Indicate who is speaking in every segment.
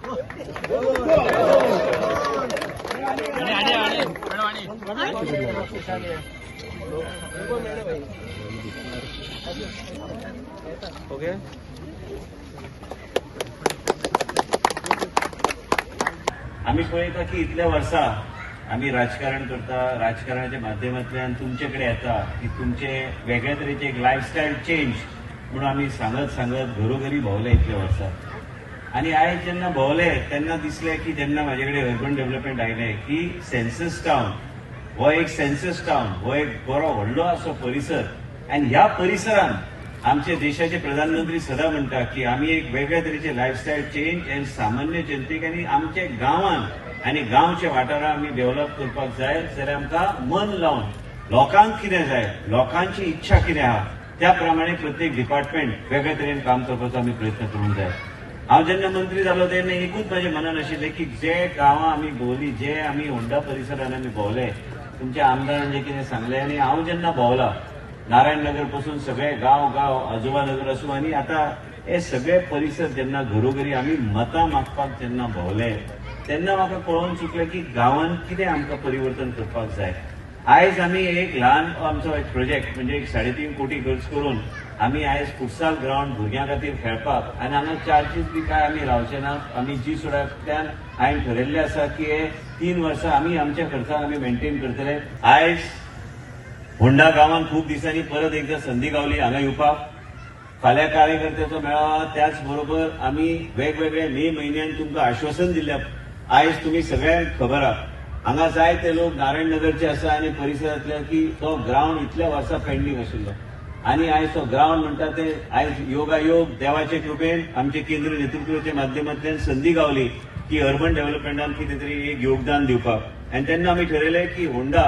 Speaker 1: Okay. आमी पळयता की इतल्या वर्सां आमी राजकारण करता, राजकारणाच्या माध्यमांतल्यान तुमचे कडेन येता की तुमचे वेगळे तरेचे एक लायफस्टायल चेंज म्हणून आमी सांगत सांगत घरोघरी भोंवले इतल्या वर्सां। आनी आयज जेन्ना भोंवले तेन्ना दिसलें की जेन्ना म्हाजे कडेन अर्बन डेव्हलपमेंट आयलें की सेन्सस टावन हो एक सेन्सस टावन हो एक बरो व्हडलो असो परिसर आनी ह्या परिसरान आमचे देशाचे प्रधानमंत्री सदां म्हणटा की आमी एक वेगळ्या तरेचे लायफस्टायल चेंज आनी सामान्य जनतेक आनी आमच्या गांवान आनी गांवच्या वाठारां आमी डेव्हलप करपाक जाय जाल्यार आमकां मन लावन लोकांक कितें जाय, लोकांची इच्छा कितें आहा त्या प्रमाणे प्रत्येक डिपार्टमेंट वेगळे तरेन काम करपाचो आमी प्रयत्न करूंक जाय। हांव जेन्ना मंत्री जालो तेन्ना एकूच म्हाज्या मनान आशिल्लें की जे गांवां आमी भोंवली, जे आमी होंडा परिसरान आमी भोंवले, तुमच्या आमदारान जें कितें सांगलें आनी हांव जेन्ना भोंवला नारायण नगर पासून सगळे गांव गांव आजोबा नगर आसूं आनी आतां हे सगळे परिसर जेन्ना घरोघरी आमी मतां मागपाक जेन्ना भोंवले तेन्ना म्हाका कळोवन चुकलें की गांवांत कितें आमकां परिवर्तन करपाक जाय। आयज आमी एक ल्हान आमचो एक प्रोजेक्ट म्हणजे एक 3.5 कोटी खर्च करून आमी आयज फुटसाल ग्रावंड भुरग्यां खातीर खेळपाक आनी हांगा चार्जीस बी काय आमी लावचे ना। आमी जी सुडांतल्यान हांवें ठरयल्लें आसा की हे 3 वर्सां आमी आमच्या खर्चान आमी मेंटेन करतले। आयज होंडा गांवांत खूब दिसांनी परत एकदा संदी गावली हांगा येवपाक। फाल्यां कार्यकर्त्याचो मेळावा, त्याच बरोबर आमी वेगवेगळे मे म्हयन्यान तुमकां आश्वासन दिल्लें। आयज तुमी सगळ्यांक खबर आहा हांगा जायते लोक नारायण नगरचे आसा आनी परिसरांतले की तो ग्रावंड इतल्या वर्सां पेंडींग आशिल्लो आनी आयज तो ग्रावंड म्हणटा ते आयज योगायोग देवाचे कृपेन आमचे केंद्रीय नेतृत्वाच्या माध्यमांतल्यान संदी गावली की अर्बन डेव्हलपमेंटान कितें तरी एक योगदान दिवपाक आनी तेन्ना आमी ठरयलें की होंडा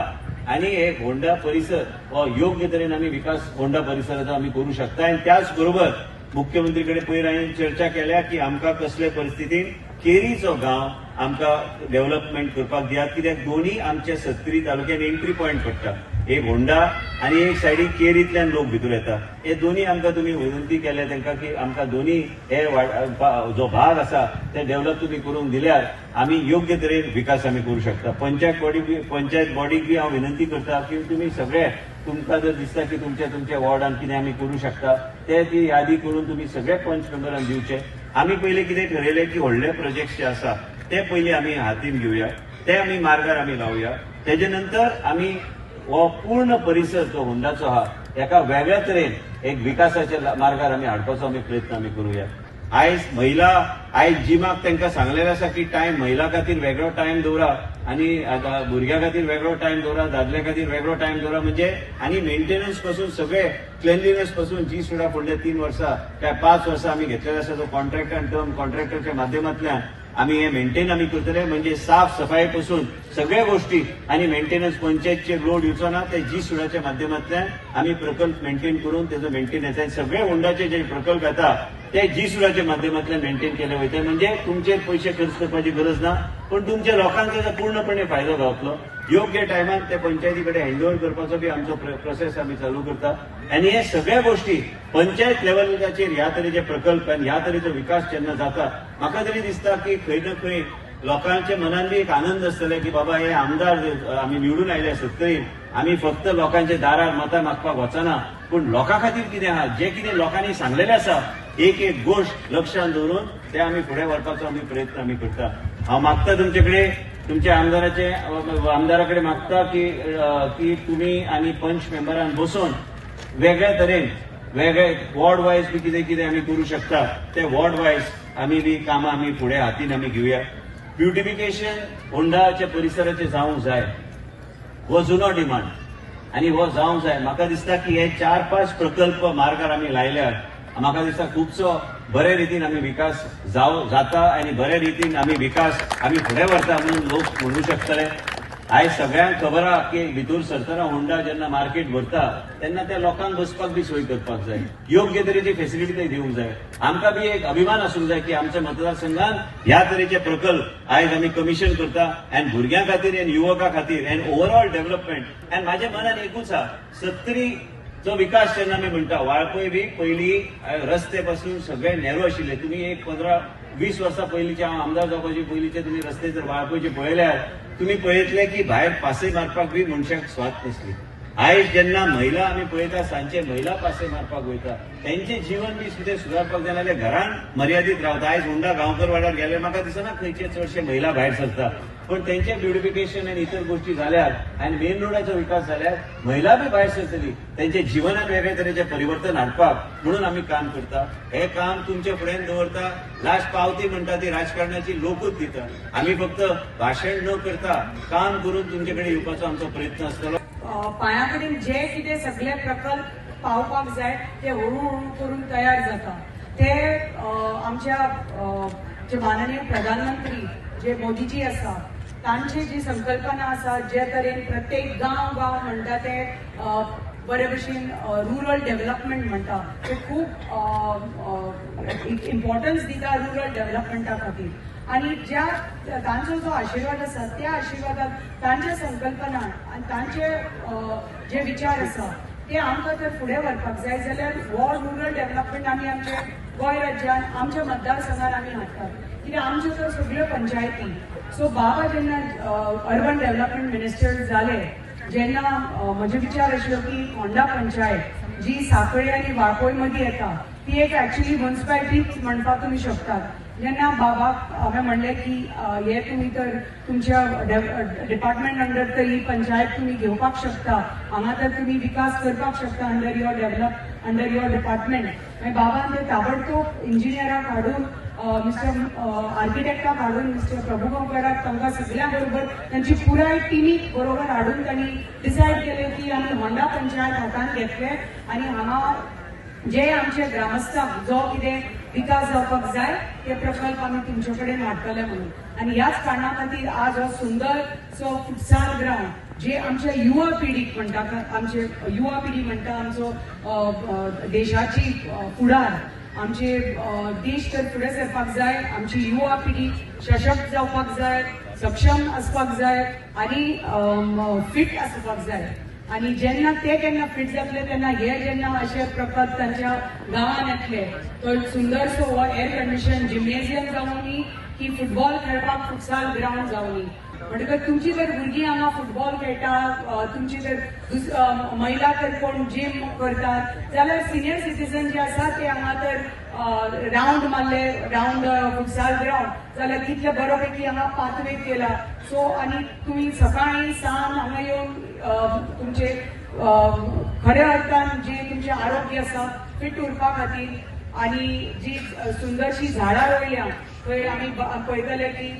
Speaker 1: आनी एक होंडा परिसर हो योग्य तरेन आमी विकास होंडा परिसराचो आमी करूं शकता। आनी त्याच बरोबर मुख्यमंत्री कडेन पयर हांवें चर्चा केल्या की आमकां कसले परिस्थितीन केरीचो गांव आमकां डेव्हलपमेंट करपाक दियात, कित्याक दोन्ही आमच्या सत्तरी तालुक्यान एंट्री पॉयंट पडटा, एक होंडा आनी एक सायडीक केरींतल्यान लोक भितर येता। हे दोन्ही आमकां तुमी विनंती केल्या तांकां की आमकां दोन्ही हे जो भाग आसा ते डेव्हलप तुमी करूंक दिल्यार आमी योग्य तरेन विकास आमी करूं शकता। पंचायत बॉडीक बी हांव विनंती करता की तुमी सगळे तुमकां जर दिसता की तुमच्या तुमच्या वॉर्डान कितें आमी करूं शकता ते ती यादी करून तुमी सगळे पंच मेंबरान दिवचे। आमी पयलीं कितें ठरयलें की व्हडले प्रोजेक्ट जे आसा ते पयलीं आमी हातीन घेवया, ते आमी मार्गार आमी लावया, तेजे नंतर आमी हो पूर्ण परिसर जो होंडाचो आहा हेका वेगळ्या तरेन एक विकासाच्या मार्गार आमी हाडपाचो आमी प्रयत्न आमी करुया। आयज महिला आयज जिमाक तांकां सांगलेलें आसा की टायम महिला खातीर वेगळो टायम दवरा आनी आतां भुरग्यां खातीर वेगळो टायम दवरा, दादल्या खातीर वेगळो टायम दवरा, म्हणजे आनी मेंटेनन्स पासून सगळे क्लिनलीनेस पासून जी सुद्दां फुडले 3 वर्सां काय 5 वर्सां आमी घेतलेले आसा तो कॉन्ट्रॅक्ट आनी टर्म कॉन्ट्रॅक्टरच्या माध्यमांतल्यान आमी हे मेंटेन आमी करतले, म्हणजे साफ सफाये पासून सगळ्या गोष्टी आनी मेंटेनन्स पंचायतचे लोड येवचो ना ते जी सुडाच्या माध्यमांतल्यान आमी प्रकल्प मेंटेन करून तेजो मेंटेनन्स आनी सगळे होंडाचे जे प्रकल्प येता ते जी सुडाच्या माध्यमांतल्यान मेंटेन केले वयता, म्हणजे तुमचेर पयशे खर्च करपाची गरज ना, पण तुमच्या लोकांक तेजो पूर्णपणे फायदो गावतलो। योग्य टायमान ते पंचायती कडेन हँड ओवर करपाचो बी आमचो प्रोसेस आमी चालू करता आनी हे सगळ्या गोष्टी पंचायत लेवलाचेर ह्या तरेचे प्रकल्प आनी ह्या तरेचो विकास जेन्ना जाता म्हाका तरी दिसता की खंय ना खंय लोकांच्या मनान बी एक आनंद आसतले की बाबा हे आमदार आमी निवडून आयले सत्तरीन आमी फक्त लोकांच्या दारार मतां मागपाक वचना, पूण लोकां खातीर कितें आहा जें कितें लोकांनी सांगलेलें आसा एक एक गोष्ट लक्षांत दवरून ते आमी फुडें व्हरपाचो आमी प्रयत्न आमी करता। हांव मागता तुमचे कडेन, तुमच्या आमदारा कडेन मागता की तुमी आनी पंच मेंबरान बसून वेगळ्या तरेन वेगळे वॉर्ड वायज बी कितें कितें आमी करूं शकता ते वॉर्ड वायज आमी बी कामां आमी फुडें हातीन आमी घेवया। ब्युटिफिकेशन होंडाच्या परिसराचें जावंक जाय, हो जुनो डिमांड आनी हो जावंक जाय। म्हाका दिसता की हे 4-5 प्रकल्प मार्गार आमी लायल्यार म्हाका दिसता खुबसो बरे रितीन आमी विकास जाता आनी बरे रितीन आमी विकास आमी फुडें व्हरता म्हणून लोक म्हणू शकतले। आयज सगळ्यांक खबर आहा की भितर सरतना होंडा जेन्ना मार्केट भरता तेन्ना त्या लोकांक बसपाक बी सोय करपाक जाय, योग्य तरेची फेसिलिटी थंय दिवंक जाय। आमकां बी एक अभिमान आसूंक जाय की आमच्या मतदारसंघान ह्या तरेचे प्रकल्प आयज आमी कमिशन करता आनी भुरग्यां खातीर आनी युवकां खातीर आनी ओवरऑल डेव्हलपमेंट। आनी म्हाज्या मनान एकूच आहा, सत्तरी जो विकास जेन्ना आमी म्हणटा, वाळपय बी पयलीं रस्ते पासून सगळे नॅरो आशिल्ले, तुमी एक 15 20 वर्सां पयलींचे, हांव आमदार जावपाचे पयलींचे तुमी रस्ते जर वाळपयचे पळयल्यार, तुमी पळयतले की भायर पासय मारपाक बी मनशाक स्वात नासली. आयज जेन्ना महिला आमी पळयता, सांजचे महिला पासय मारपाक वयता, तेंचें जीवन बी सुद्दां सुदारपाक जाय जाल्यार घरान मर्यादीत रावता. आयज होंडा गांवकर वाड्यार गेल्यार म्हाका दिसना खंयचे चडशे महिला भायर सरता, पण तेंचे ब्युटिफिकेशन आनी इतर गोष्टी जाल्यार आनी मेन रोडाचो विकास जाल्यार महिला बी भायर सरतली, तेंच्या जिवनात वेगळे तरेचे परिवर्तन हाडपाक म्हणून आमी काम करता. हे काम तुमच्या फुड्यान दवरता. लास्ट पावती म्हणटा ती राजकारणाची लोकूच दिता. आमी फक्त भाशण न करता काम करून तुमचे कडेन येवपाचो आमचो प्रयत्न आसतलो.
Speaker 2: पांया कडेन जे कितें सगळे प्रकल्प पावपाक जाय ते हळू हळू करून तयार जाता. ते आमच्या जे माननीय प्रधानमंत्री जे मोदीजी आसा, तांची जी संकल्पना आसा, जे तरेन प्रत्येक गांव गांव म्हणटा ते बरे भशेन रुरल डेव्हलपमेंट म्हणटा ते, खूब इम्पॉर्टन्स दिता रुरल डेव्हलपमेंटा खातीर. आणि ज्या तांचो जो आशिर्वाद आसा, त्या आशिर्वादात तांच्या संकल्पना आनी तांचे जे विचार आसा ते आमकां जर फुडें व्हरपाक जाय जाल्यार हो रुरल डेव्हलपमेंट आमी आमच्या गोंय राज्यान, आमच्या मतदारसंघात आमी हाडटात, कित्याक आमच्यो तर सगळ्यो पंचायती. सो बाबा जेन्ना अर्बन डेव्हलपमेंट मिनिस्टर जाले, जेन्ना म्हजे विचार आशिल्लो की होंडा पंचायत जी साखळे आनी वाळपय मदीं येता, ती एक ऍक्च्युली म्युन्सिपालिटीच म्हणपाक तुमी शकतात. जेन्ना बाबाक हांवें म्हणलें की हे तुमी तर तुमच्या डिपार्टमेंट अंडर तर ही पंचायत तुमी घेवपाक शकता, हांगा तर तुमी विकास करपाक शकता under your department, मागीर बाबान ते ताबडतोब इंजिनियराक हाडून, मिस्टर आर्किटेक्टाक हाडून, मिस्टर प्रभुगांवकराक, तांकां सगळ्यां बरोबर, तांची पुराय टिमीक बरोबर हाडून तांणी डिसायड केलें की आमी होंडा पंचायत हातान घेतले आनी हांगा जे आमचे ग्रामस्थांक जो कितें विकास जावपाक जाय ते प्रकल्प आमी तुमचे कडेन हाडटले म्हणून. आनी ह्याच कारणा खातीर आज हो सुंदर सो फुटसाल ग्रावंड, जे आमच्या युवा पिढीक म्हणटा, आमचे युवा पिढी म्हणटा आमचो देशाची फुडार. आमचे देश तर फुडें सरपाक जाय, आमची युवा पिढी सशक्त जावपाक जाय, सक्षम आसपाक जाय आनी फिट आसपाक जाय. आनी जेन्ना ते केन्ना फिट जातले, तेन्ना हे जेन्ना अशे प्रकल्प तांच्या गांवान येतले, तो सुंदरसो हो एअर कंडिशन जिम्नेजियम जावनी की फुटबॉल खेळपाक फुटसाल ग्रावंड जावनी. म्हणटकच तुमची जर भुरगीं हांगा फुटबॉल खेळटा, तुमची जर महिला तर कोण जीम करतात जाल्यार सिनियर सिटीजन जे आसा ते हांगा तर रावंड मारले, रावंड फुटसाल ग्रावंड जाल्यार तितले बरो पैकी हांगा पाथवे केला. सो आनी तुमी सकाळी सान हांगा येवन तुमचे खऱ्या अर्थान जे तुमचें आरोग्य आसा फिट उरपा खातीर आनी जी सुंदरशी झाडां रोयल्या, थंय आमी पळयतले की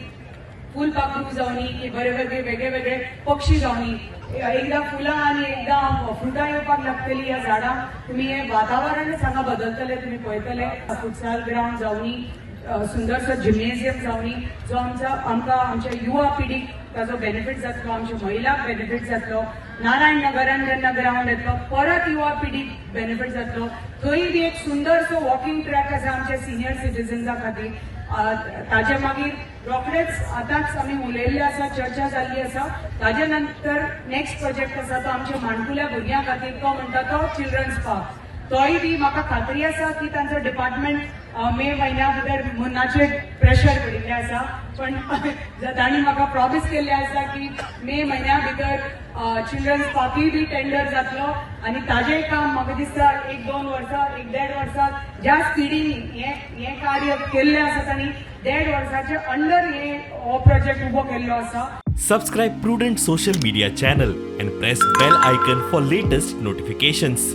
Speaker 2: फुलपाखरू जावनी की बरे वेगळे वेगळे वेगळे पक्षी जावनी, एकदां फुलां आनी एकदां फ्रुटां येवपाक लागतली ह्या झाडांक, तुमी हें वातावरणच हांगा बदलतले तुमी पळयतले. फुटसाल ग्रावंड जावनी, सुंदरसो जिम्नेजियम जावनी, जो आमचा आमकां आमच्या युवा पिढीक ताजो बेनिफीट जातलो, आमच्या महिलांक बेनिफीट जातलो. नारायण नगरान जेन्ना ग्रावंड येतलो, परत युवा पिढीक बेनिफीट जातलो. थंय बी एक सुंदरसो वॉकिंग ट्रॅक आसा आमच्या सिनियर सिटीजन्सा खातीर. ताजे मागीर रोखडेच आतांच आमी उलयल्ले आसा, चर्चा जाल्ली आसा. ताजे नंतर नेक्स्ट प्रोजेक्ट आसा तो आमच्या माणकुल्या भुरग्यां खातीर, तो म्हणटा तो चिल्ड्रन्स पार्क. तोय बी म्हाका खात्री आसा की तांचो डिपार्टमेंट मे म्हयन्या भितर, मुन्नाचेर प्रेशर पडिल्लें आसा, पण तांणी म्हाका प्रॉमिस केल्लें आसा की मे म्हयन्या भितर चिल्ड्रन्स पार्कूय बी टेंडर जातलो. आनी ताजें काम म्हाका दिसता एक दोन वर्सां, एक देड वर्सां, ज्या स्पिडीन हें हें कार्य केल्लें आसा तांणी, देड वर्साचे अंडर हे हो प्रोजेक्ट उबो केल्लो आसा.
Speaker 3: Subscribe Prudent Social Media channel and press bell icon for latest notifications.